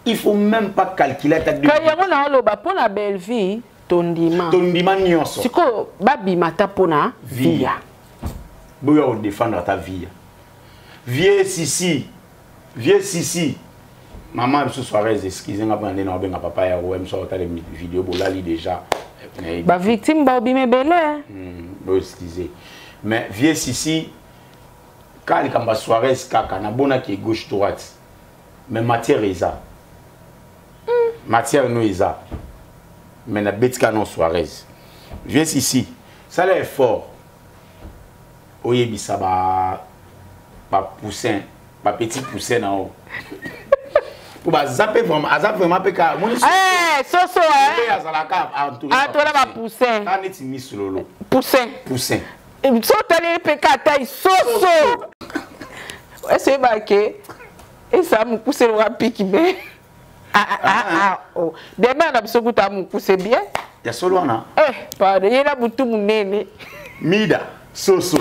S2: Il faut même pas calculer ta
S3: deux. Yango na loba pona Bellevue tondima.
S2: Tondima nyonso.
S3: Siko babima ta pona via.
S2: Boya o défendre ta vie. Vieux Sisi. Vieux Sisi. Maman biso soirée excusez nga bande na benga papa ya OM so tale vidéo bolali déjà.
S3: Ba victime ba obime belé.
S2: Bo excusez. Mais vieux Sisi quand kamba soirée kaka na bona ki gauche droite. Mais matière eza. Matière no eza. Mais na betika non soirée. Vieux Sisi, ça là est fort. Oyebisa ba poussin, ba petit poussin na o. Pour ba zapper vraiment, a zappe vraiment peka.
S3: Eh, soso hein.
S2: Azalaka entouré.
S3: Entouré ba poussin.
S2: Ta neti misololo.
S3: Poussin.
S2: Poussin.
S3: So tali peka tai soso. Est-ce que ba ke et ça me pousse le rapide mais ah oh. Demain na biso kuta mu pousse bien.
S2: Ya solo wana.
S3: Eh, pardon, yela butu munene.
S2: Mida soso.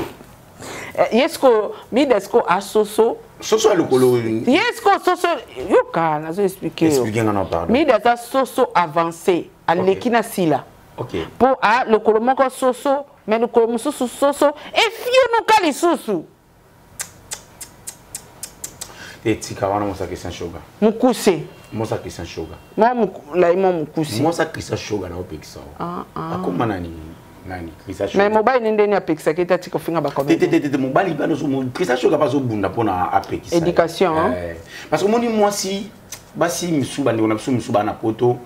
S3: Yesko mida sko asoso.
S2: Soso alokolo.
S3: Yesko soso yoka nazo expliquer.
S2: Expliquer nga na pardon.
S3: Mida ta soso avancé aleki na sila.
S2: OK.
S3: Po a lokolo moko soso mais lokolo mususu soso e fionuka lisusu.
S2: Etika wana mosa Christian Shoga.
S3: Mukuse.
S2: Mosa Christian Shoga.
S3: Moi la mo mukuse.
S2: Mosa Christian Shoga na opekisa.
S3: Ah ah.
S2: Akoma nani nani Christian Shoga.
S3: Mais mobile ndeni apekisa ke tati kofinga ba
S2: comédien. Te te te mobile ba no Christian Shoga bazo bunda pona apekisa.
S3: Éducation hein.
S2: Parce que moni moi si basi misu ba ndeko na biso misu ba na poto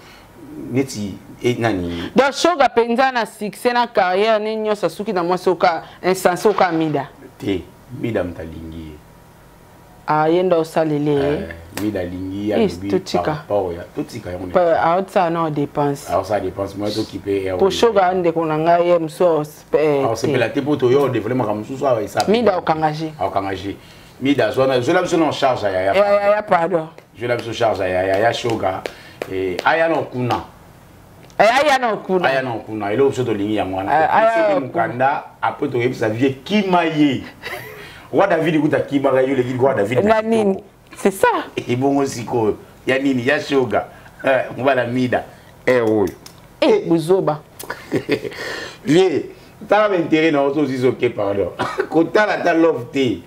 S2: neti e nani.
S3: Donc Shoga penza na succès na carrière ni nyosa suki na mwasi oka insensé oka mida.
S2: Te mida mtalingi.
S3: Ah yenda osalele.
S2: Mida lingi ya
S3: totika.
S2: Totika yango.
S3: Pa aotsa na dépense.
S2: Alors ça dépense moi to kipe.
S3: Po Shoga ndeko na ngai ye mso.
S2: Alors c'est la te poto yo développer makambo mususu awa esa.
S3: Mida okangaje.
S2: Okangaje. Mida zona zola biso en charge ya ya.
S3: Ya ya pardon.
S2: Zola biso charge ya ya ya Shoga et aya no kuna.
S3: Aya no kuna.
S2: Aya no kuna. Elo biso to lingi yango wana. Mukanda après to yebisa vie kimaye. Roi David écoute qui m'a eu le roi David.
S3: Nanine, c'est ça.
S2: Et bon aussi quoi. Ya nini ya Shoga. On va la mida. Eh oui.
S3: Eh buzoba.
S2: Vieux, t'as l'intérêt dans auto aussi OK pardon. Kota la ta love té.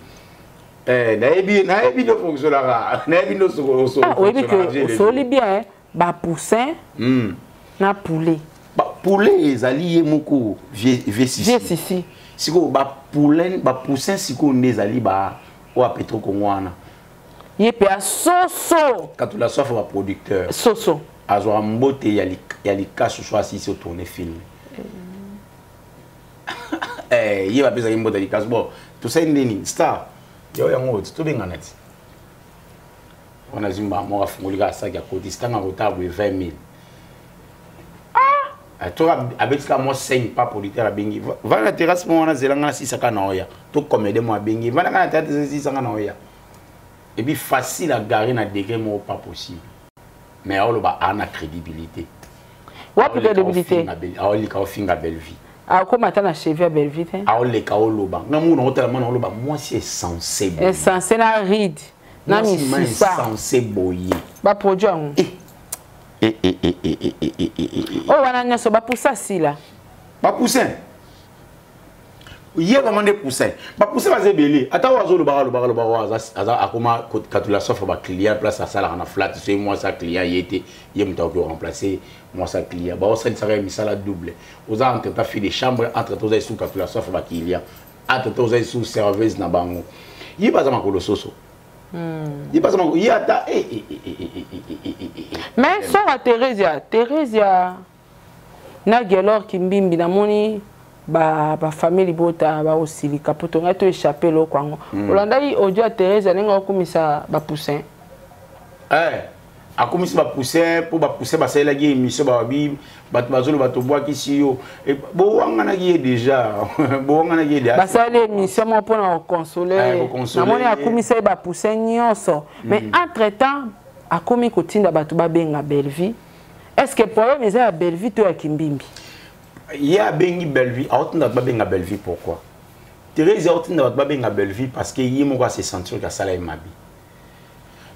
S2: Eh naebi naebi no fonctionnera. Naebi no so.
S3: Ah oui que soli bien ba poussin. Na poulet.
S2: Ba Bapoulet ezali ye moko vie sisi. Sikoyo bapoulain, bapoussin sikoyo nde ezali ba oyo ya Petro Congo wana.
S3: Ye mpe asoso.
S2: Katula soif ba producteur.
S3: Soso.
S2: Azwaka mbote ya likasu so asisi otourne film. Eh, ye bapesaki mbote ya likasu. Bon, tosali nde nini? Star. Yo yango tobengana ti. Wana azwi mbala moko afungoli kaka saki akotisi ntango akotala boye 20 000. Ah! To abeti kaka mwa 5 pas producteur abengi vanda na terrasse mo wana zela nga nasisaka na oya to comédien mo abengi vanda nga na terrasse nasisaka na oya. Et puis facile à garer na degré moko pas possible. Mais aoloba a na crédibilité.
S3: Wapi crédibilité?
S2: Aolika ofinga Bellevue.
S3: Akoma ata na cheville ya Bellevue te.
S2: Aoleka oloba. Nga muna otala mwana oloba mwasi insensé.
S3: Insensé na ride. Na misisa.
S2: Insensé boye.
S3: Ba produit yango.
S2: Eh eh eh eh eh eh eh eh eh.
S3: Oh wana nyonso ba poussa sila.
S2: Ba poussin. Ye vraiment nde poussin. Ba poussin baza ebele. Ata oyo azolobaka alobaka alobaka oyo aza akoma katula soif ba client place asalaka na flat soki mwasi ya client ye te ye moto akoki koremplacer mwasi ya client. Baosalisaka ye misala double. Oza entre temps fille de chambre, entre temps oza lisusu katula soif ba client. Entre temps oza lisusu serveuse na bango. Ye baza makolo soso. Ye baza makolo ye ata
S3: Mais sora Theresia, Theresia na Gelor Kimbimbi namoni ba ba famille libota ba osilika po tonga to échapper eloko yango. Olandaki audio ya Theresia ndenge akumisa ba poussin.
S2: Eh, akumisi ba poussin po ba poussin basalelaki ye émission babi bato bazoloba tobwakisi yo. Bowanganaki ye déjà. Bowanganaki ye déjà.
S3: Basali émission moko mpona koconsoler. Namoni akumisa ye ba poussin nyonso. Mais entre temps akomi kotinda bato babenga Bellevue. Est-ce que problème eza ya Bellevue to ya Kimbimbi?
S2: Ye abengi Bellevue, aotinda bato babenga Bellevue pourquoi? Thérèse aotinda bato babenga Bellevue parce que ye moko ase sentir que asala ye mabe.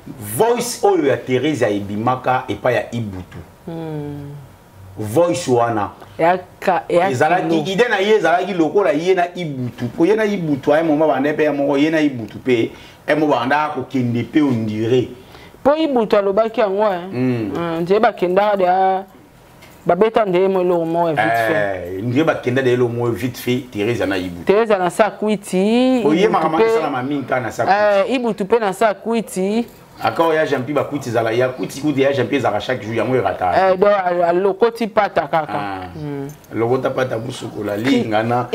S2: Voice oyo ya Thérèse ebimaka epai ya Ibutu. Voice wana ezalaki idée na ye ezalaki lokola ye na Ibutu. Po ye na Ibutu aye moma banda pe ya moko ye na Ibutu pe e mo banda kokende pe on dirait.
S3: Po Ibutu alobaki yango hein. Nzeye bakendaka de babeta nde mo eloko moko vite fait.
S2: Nde bakenda de eloko moko vite fait Thérèse na Ibutu.
S3: Thérèse na sa kwiti.
S2: Oye makambo esala ma mingi na sa
S3: kwiti. Ibutu pe na sa kwiti.
S2: Akao ya Jean-Pierre bakwiti ezala ya kwiti kuti ya Jean-Pierre ezalaka chaque jour yango erata.
S3: Donc alokoti pata kaka.
S2: Lokota pata busukola lingana.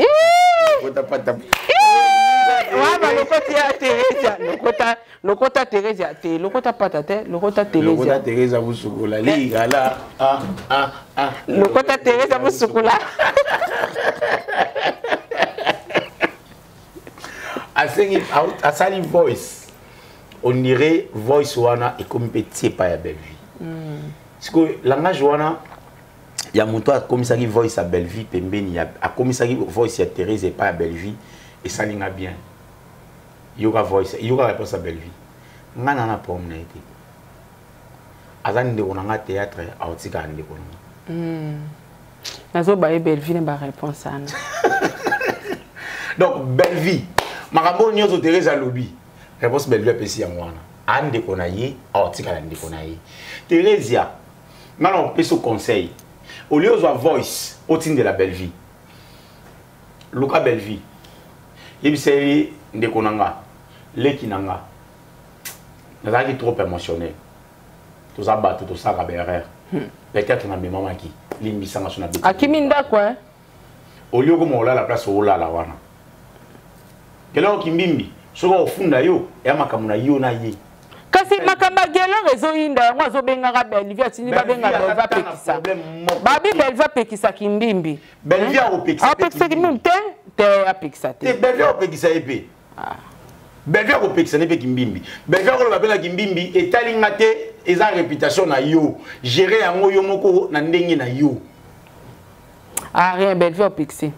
S2: Lokota pata.
S3: Wana lokoti ya Thérèse, lokota lokota Thérèse te, lokota pata te, lokota Thérèse.
S2: Lokota Thérèse busukola lingala. Ah ah ah.
S3: Lokota Thérèse busukola.
S2: Asengi asali voice. On dirait voice wana ekomi pe tie pa ya Bellevue. Sikoyo langage wana ya moto akomisaki voice ya Bellevue pembeni ya akomisaki voice ya Thérèse epa ya Bellevue esalinga bien. Yoka voice, yoka réponse ya Bellevue. Nga na na problème na ye te. Aza ndeko na nga théâtre aotika ndeko na nga.
S3: Nazo baye Bellevue na ba réponse ana.
S2: Donc Bellevue, makambo nyonso Thérèse alobi. Réponse Bellevue apesi yango wana. A ndeko na ye, aotika na ndeko na ye. Thérésia, nga na opesi conseil. Au lieu ozwa voice, otindela Bellevue. Luka Bellevue. Yebisa ye ndeko na nga, leki na nga. Nazalaki trop émotionnel. Toza bato tosalaka ba erreur. Peut-être na memamaki limbisanga so na beti.
S3: Akimi ndako hein.
S2: Au lieu okoma olala place olala wana. Keloko Kimbimbi, soki ofunda yo, ya makambo na yo na ye.
S3: Kasi makambo ya Gelor ezoyinda yango azobengaka Bellevue atindi babenga Bellevue apekisa. Babi Bellevue apekisa Kimbimbi.
S2: Bellevue akopekisa.
S3: Apekisa Kimbimbi te, te apekisa te.
S2: Te Bellevue akopekisa ye pe. Bellevue akopekisa ne pe Kimbimbi. Bellevue akoloba pe na Kimbimbi etali nga te eza réputation na yo. Gérer yango yo moko na ndenge na yo.
S3: Ah rien Bellevue apekisi.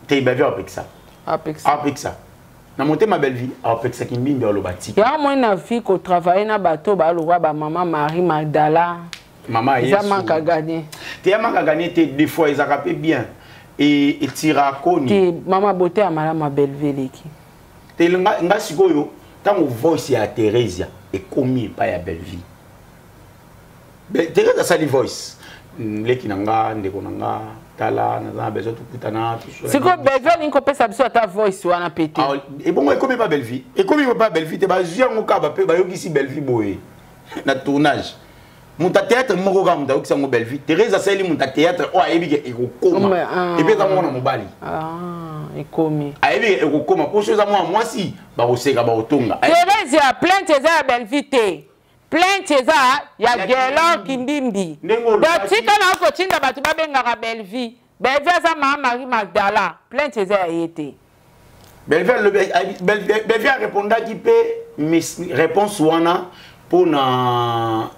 S2: Te Bellevue apekisa.
S3: Apekisa.
S2: Apekisa. Na motema Bellevue apekisa Kimbimbi aloba tika.
S3: Ya moi na vie ko travailler na bato ba lokwa ba maman Marie Magdala.
S2: Maman
S3: Yesu. Eza manque à gagner.
S2: Te ya manque à gagner te des fois ezaka pe bien. Et etira koni.
S3: Te maman beauté ya malamu Bellevue leki.
S2: Te nga nga sikoyo tango voice ya Theresia ekomi epai ya Bellevue. Thérèse asali voice. Leki na nga, ndeko na nga, tala, naza na besoin tokutana.
S3: Sikoyo Bellevue alingi kopesa biso ata voice wana pe te.
S2: Ah, ebongo ekomi pa Bellevue. Ekomi pa Bellevue te, bazwi yango kaka bape bayokisi Bellevue boye na tournage. Moto ya théâtre moko kaka moto ayokisi yango Bellevue. Thérèse asaleli moto ya théâtre oyo ayebi ke ekokoma.
S3: Ah.
S2: Et puis eza mwana mobali.
S3: Ah, ekomi.
S2: Ayebi ke ekokoma po soki eza mwana mwasi bakoseka bakotonga.
S3: Thérèse ya plainte eza ya Bellevue te. Plainte eza ya Guelor Kimbimbi. Donc tika na kotinda bato babengaka Bellevue. Bellevue aza mama Marie Magdala. Plainte eza ya ye te.
S2: Bellevue alobi Bellevue arépondaki mpe réponse wana mpo na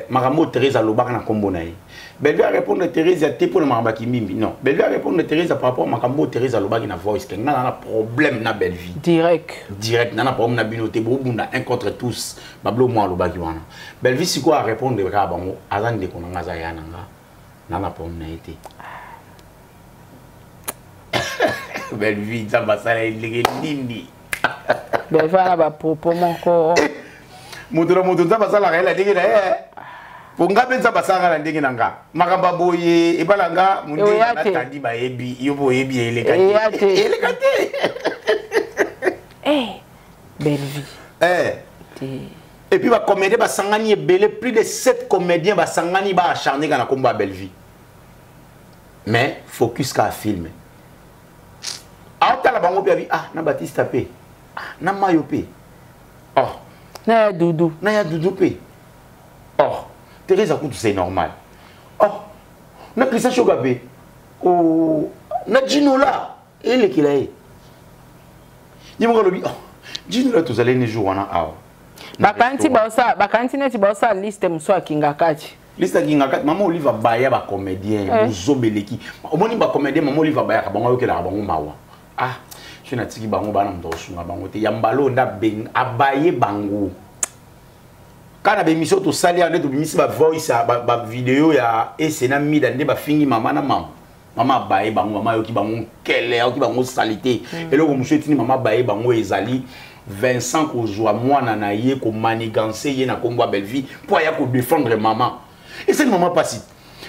S2: makambo oyo Thérèse alobaka na nkombo na ye. Bellevue arépondre Thérèse te mpo na makambo ya Kimbimbi. Non, Bellevue arépondre Thérèse par rapport makambo oyo Thérèse alobaki na voice ke nga na problème na Bellevue.
S3: Direct.
S2: Direct, na problème na bino te bobunda un contre tous. Bablo moi alobaki wana. Bellevue sikoyo arépondre kaka bango aza ndeko na nga aza ya na nga. Na na problème na ye te. Bellevue nzambe asala ye ndenge nini?
S3: Bellevue ana ba propos moko.
S2: Moto na moto nzambe asalaka ye na ndenge na ye. Po nga mpe nzambe asalaka na ndenge na nga. Makambo ya boye ebala nga mondenge natandi bayebi yo mpe oyebi eleka te. Eleka te.
S3: Eh, Bellevue.
S2: Eh. Et puis ba comédiens basangani ebele, plus de 7 comédiens basangani ba acharné na kombo ya Bellevue. Mais focus ka film. Aotala bango pe abi ah na Batista pe. Ah na Mayo pe. Oh.
S3: Na ya Doudou.
S2: Na ya Doudou pe. Oh, Thérèse Akutu c'est normal. Oh, na Christian Choga pe. Oh, na Ginola elekela ye. Ye moko alobi oh, Ginola tozali ne jour wana awa.
S3: Bakanisi baosa, bakanisi neti baosa liste mosusu ya Kingakati.
S2: Liste ya Kingakati, Maman Olive abaya ba comédien, eh. Bozobeleki. Omoni ba comédien Maman Olive abayaka bango ayokelaka bango mawa. Ah, soki natiki bango bana moto akosunga bango te. Ya mbala oyo nde abaye bango. Kaka na ba émission tosali awa nde tobimisi ba voice ya ba vidéo ya Ese na Mida nde bafingi mama na mama. Mama abaye bango, mama ayoki bango nkele, ayoki bango salite. Eloko mosusu etindi mama abaye bango ezali Vincent kozwa mwana na ye komaniganse ye na kombo ya Bellevue mpo aya kodefendre mama. Esali mama pasi.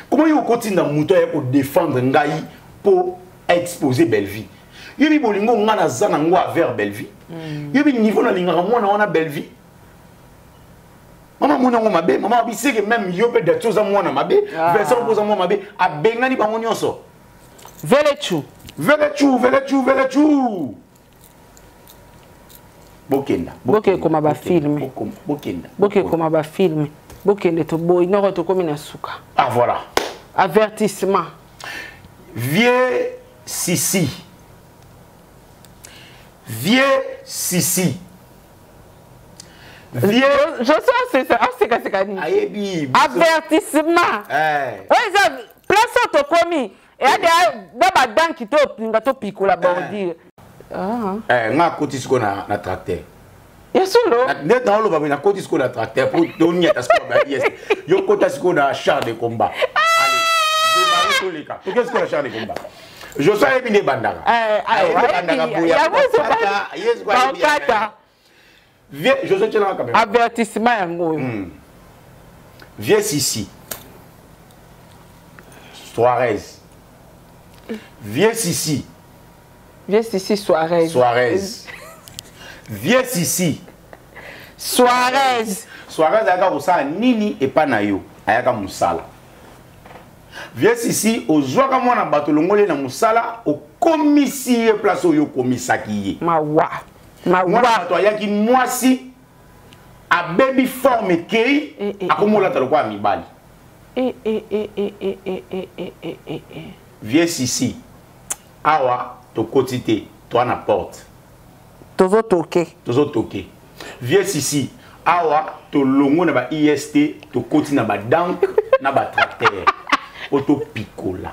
S2: Comment yo okotinda moto aya kodefendre ngai mpo aexpose Bellevue? Yebi bolingo nga naza nango envers Bellevue. Yebi niveau nalingaka mwana wana Bellevue. Mama mona ngo mabe, mama abiseke même yo pe dati oza mwana mabe, Vincent oza mwana mabe, abengani bango nyonso.
S3: Velechu.
S2: Velechu, velechu, velechu. Bokenda.
S3: Bokenda koma ba film.
S2: Bokenda.
S3: Bokenda koma ba film. Bokende to boy noko tokomi na suka.
S2: Ah voilà.
S3: Avertissement.
S2: Vieux Sisi. Vieux Sisi. Vieux
S3: Je suis aseka seka nini?
S2: Ayebi.
S3: Avertissement.
S2: Eh.
S3: Oyo eza place oyo tokomi. Eya de ba danki to pinga to pikola bordure. Ah.
S2: Eh, nga akoti sikoyo na tracteur.
S3: Ya solo?
S2: Nde naoloba boye nakoti sikoyo na tracteur po toniata sikoyo ba IS. Yo kota sikoyo na char de combat. Allez, démarrer toleka. Toke sikoyo na char de combat. Josué ayebi nde ebandaka.
S3: Eh,
S2: Ayebi ebandaka boye,
S3: ya
S2: akokata,
S3: bozo
S2: ye sikoyo ayebi ya
S3: bakata.
S2: Vieux, Josué tiela nga caméra.
S3: Avertissement yango oyo.
S2: Vieux Sisi. Suarez. Vieux Sisi.
S3: Vieux Sisi Suarez.
S2: Suarez. Vieux Sisi.
S3: Suarez.
S2: Suarez ayaka kosala nini epa na yo? Ayaka mosala. Vieux Sisi ozwaka mwana bato longoli na mosala, okomisi ye place oyo okomisaki ye.
S3: Mawa. Mawa.
S2: Mwana bato ayaki mwasi, abebi forme ekei, akomolata lokola mibali. Vieux Sisi, awa tokoti te, toa na porte.
S3: Tozo toke.
S2: Tozo toke. Vieux Sisi, awa tolongo na ba IST, tokoti na ba dank, na ba tracteur. Po topikola.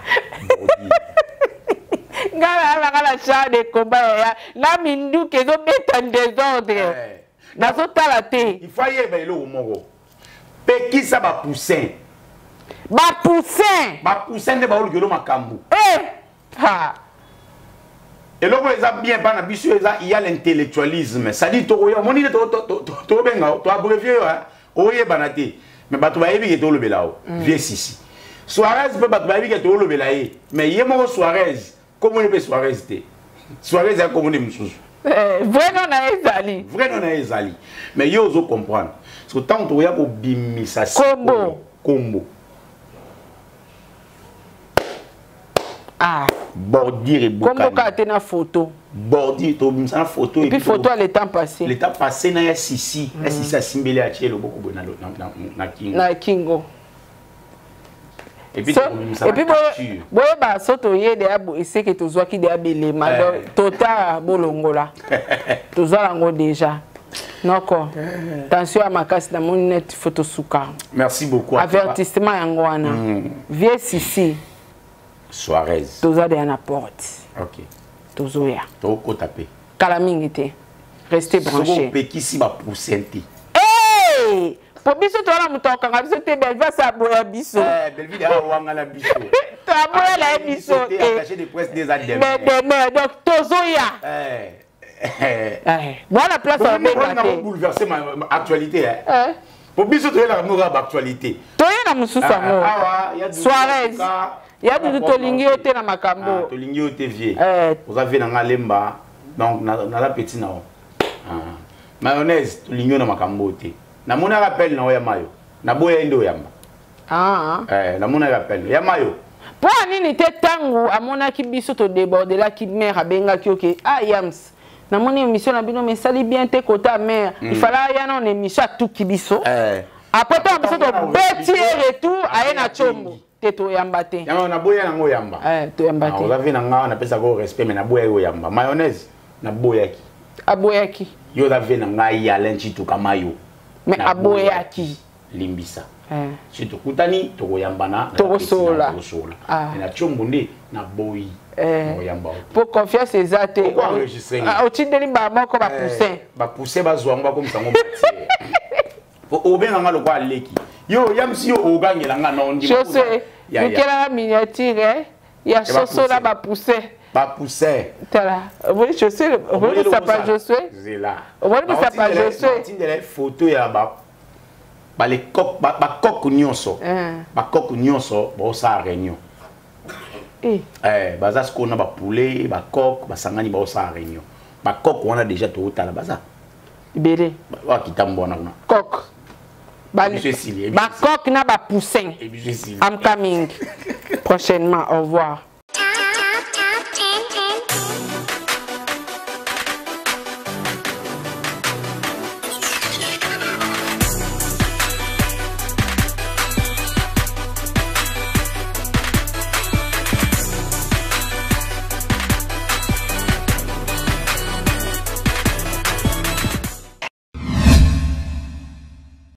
S3: Nga na la char de combat ya na minduki ezobeta désordre. Nazotala te.
S2: Il faut yeba eloko moko. Pekisa ba poussin.
S3: Ba poussin.
S2: Ba poussin nde baolukelo makambo.
S3: Eh! Ha.
S2: Eloko eza bien pa na biso eza il y a l'intellectualisme. C'est-à-dire tokoya omoni nde tobenga to abrévier yo, hein. Oyebana te. Mais bato bayebi ke tolobela o. Vieux Sisi. Suarez mpe bato bayebi ke toolobela ye, mais ye moko Suarez komoni mpe Suarez te. Suarez ya komoni mosusu.
S3: Eh, vrai nom na ye ezali.
S2: Vrai nom na ye ezali, mais yo ozo comprendre parce que ntango tokoya kobimisa
S3: kombo
S2: kombo
S3: ah
S2: bordure
S3: ebukani, kombo kaka te na photo.
S2: Bordure tobimisa na photo.
S3: Et puis photo ya le temps passé.
S2: Le temps passé na ya Sisi. Ya Sisi asimbeli, atie loboko boye na kingo.
S3: Na kingo.
S2: Et puis
S3: et puis boyeba so toye deya eseke tozwaki deya belema. Donc tota bolongola, tozwa yango déjà. Noko tension ya makasi, namoni neti fo tosuka.
S2: Merci beaucoup.
S3: Avertissement yango wana. Vie Sisi
S2: Suarez,
S3: toza deya na porte.
S2: Ok.
S3: Tozoya.
S2: Tokota mpe.
S3: Kala mingi te, restez branché.
S2: Opekisi bapoussin te.
S3: Hey! Po biso toza na moto akokanga biso te. Belvi asa aboya biso.
S2: Belvi awangana biso.
S3: Toaboya na ye biso te.
S2: Attaché de presse des
S3: mais donc tozoya bwana place abenga te.
S2: Bouleverser ma actualité. Po biso toyelaka moko ya baactualité.
S3: Toye na mosusu yango. Suarez ya Dudu, tolingi yo te na makambo.
S2: Tolingi yo te, vie. Oza vie na nga lemba, donc naza petit na yo. Mayonnaise, tolingi yo na makambo te. Namonaka appel na yo ya mayo, naboya ye nde oyamba. Namonaka appel ya mayo.
S3: Mpo ya nini te? Ntango amonaki biso todebordelaki, mare abengaki oke: "Ah Yams, namoni émission na bino mesali bien te." Kota mare ifala aya na émission, atuki biso. Après ntango biso tobeti ye retour, aye na tiombo te, toyamba te.
S2: Yango naboya nango oyamba.
S3: Toyamba te.
S2: Oza vi na nga, napesaka yo respect, mais naboyaki oyamba Mayonnaise, naboyaki.
S3: Aboyaki.
S2: Yo oza ve na ngai, Alain Chituka Mayo.
S3: Mais aboyaki.
S2: Limbisa. Soki tokutani, tokoyambana.
S3: Tokosola.
S2: Tokosola na tiombo nde naboyi oyamba.
S3: Po confiance eza te, otindeli mbala moko bapoussin.
S2: Bapoussin bazwa yango, bakomisa yango matière. Obenganga lokwa aleki yo yamsi, yo ogangela nga na
S3: ondima. José lukelanga miniature ya soso na bapoussin.
S2: Bapoussin.
S3: Tala, omoni José, omoni mosapa José.
S2: Zela.
S3: Omoni mosapa José.
S2: Tindela photo ya ba balecoq, bacoq nyonso. Bacoq nyonso baosala réunion. Baza sikoyo na bapoulet, bacoq basangani, baosala réunion. Bacoq wana déjà tootala baza
S3: ebele.
S2: Bakitambo wana kuna.
S3: Coq, bacoq na bapoussin. I'm coming prochainement, au revoir.